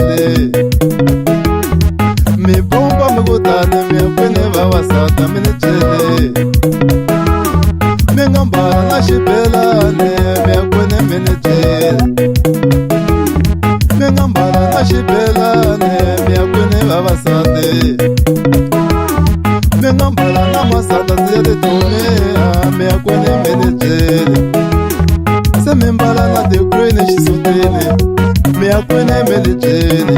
byele mi bomba mi kutani mi ya kwini vavasati a mi ni byele mi nga mbala na xibelani mi ya kwini mi ni byele mi nga mbala na xibelani mi ya kwini vavasati mi nga mbala na masandasi ya titumia mi ya kwini mi ni byele se mi mbala na ti-green xisutini mi ya kwini mi ni byele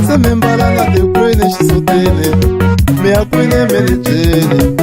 se mi mbala na ti-green xisutini mi ya kwini mi ni byele.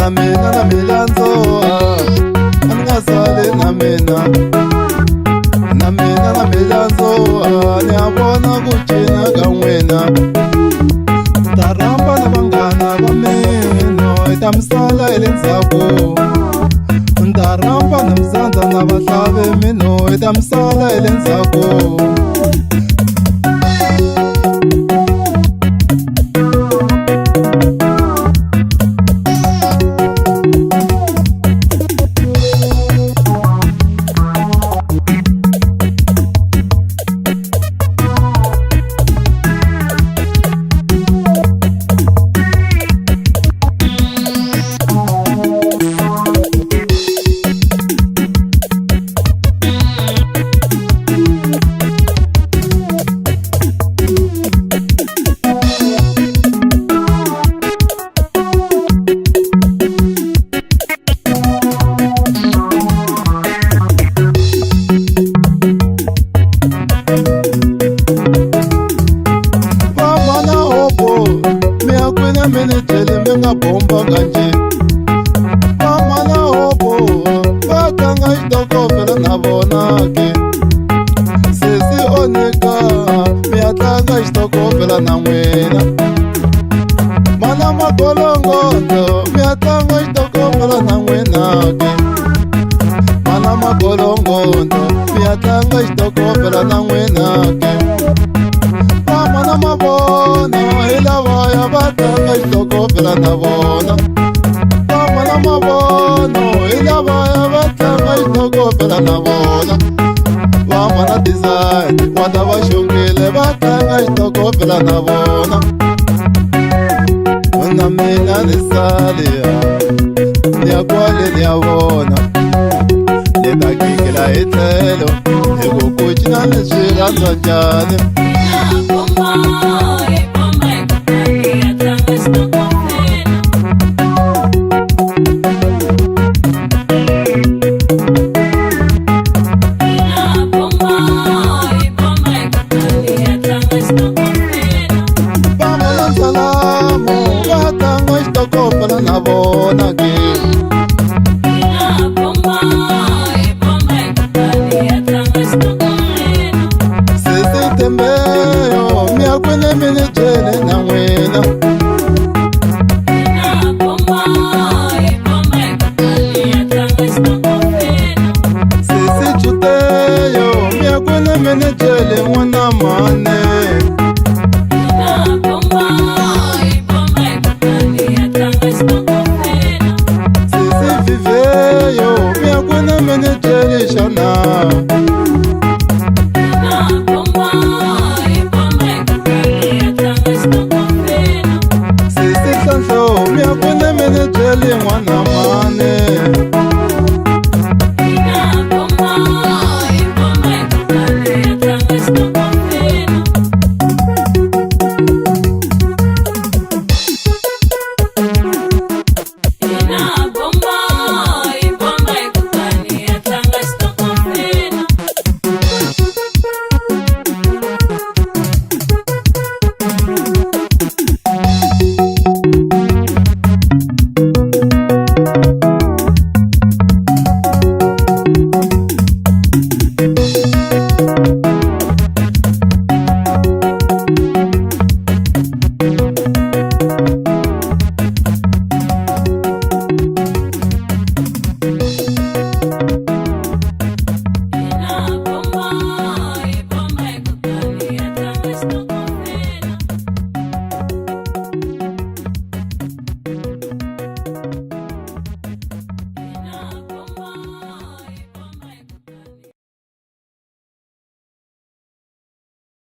Na mina na milandzoa a ni nga sali na mina na mina na milandzoa ni a vona ku cina ka n'wina ta rhamba na vanghana va mina hi ta misala hi le ndzhaku ta rhamba na msandza na vahlavi mino hi ta misala hi le ndzhaku. Vamana hopo mi ya kwini mi ni byele mi nga bomba kanje vamana hopo va tlanga xitokofela na vona ke sesi onika mi ya tlanga xitokofela na n'wina mana magolongondo mi ya tlanga xitokofela na n'wina ke mana magolongondo mi ya tlanga xitokofela na n'wina ke vamana mavona hi lavaya va tlanga xitokofela na vona vamana mavono hi lavaya va tlanga xitokofela na vona vamana design wa ta va xongile va tlanga xitokofela na vona na mina ni salia ni ya kwale ni ya vona ni ta gigela hi tlhelo hi ku ku cina ni swi rhandza njhani. Vamana nsalamu va tlanga xitokofela na vona ke sesi tembeyo mi ya kwini mi ni byele na n'wina sesi cuteyo mi ya kwini mi ni byele n'wana mhani. Sesi viveyo mi ya kwini mi ni byele xana. Sesi nhlanhlo mi ya kwini mi ni byele n'wana.